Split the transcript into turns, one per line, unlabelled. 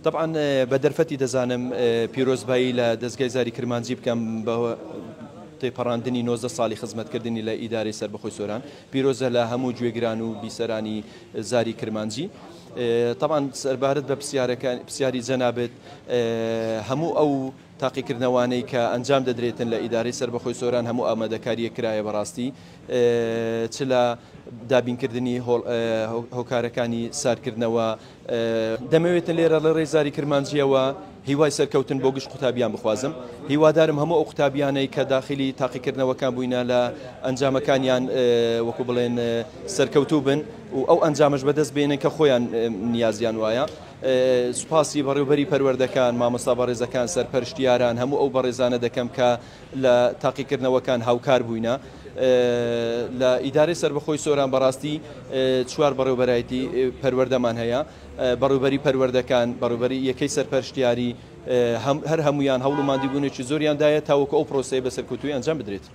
تەبعەن بە دەرفەتی دەزانم پیرۆزبایی لە دەزگای زاری کرمانجی بکەم بە تێپەڕاندنی 19 ساڵی خزمەتکردنی لە ئیدارەی سەربەخۆی سۆران. پیرۆزە لە هەموو گوێگران و بیسەرانی زاری کرمانجی. تەبعەن سەربارەت بە پرسیارەکان پرسیاری جەنابت، هەموو ئەو تاقیکردنەوانەی کە ئەنجام دەدرێتن لە ئیدارەی سەربەخۆی سۆران هەموو ئامادەکارییەک کرایە بەڕاستی چ لە دابینکردنی هۆکارەکانی ساردکردنەوە. دەمەوێتن لێرە لە ڕێی زاری کرمانجییەوە هیوای سەرکەوتن بۆ گشت قوتابیان بخوازم. هیوادارم هەموو ئەو قوتابیانەی کە داخیلی تاقیکردنەوەکان بووینە لە ئەنجامەکانیان وەکو بڵێن سەرکەوتوو بن و ئەو ئەنجامەش بەدەست بێنن کە خۆیان نیازیان وایە. سوپاسی بەڕێوبەری پەروەردەکان، مامۆستا بەڕێزەکان، سەرپەرشتیاران، هەموو ئەو بەڕێزانە دەکەم کە لە تاقیکردنەوەکان هاوکار بووینە. لە ئیدارەی سەربەخۆی سۆران بەڕاستی چوار بەڕێوبەرایەتی پەروەردەمان هەیە، بەڕێوبەری پەروەردەکان، بەڕێوبەری یەکەی سەرپەرشتیاری، هەر هەموویان هەوڵ و ماندووبوونێکی زۆریان دایە تاوەکو ئەو پرۆسەیە بە سەرکەوتوویی ئەنجام بدرێت.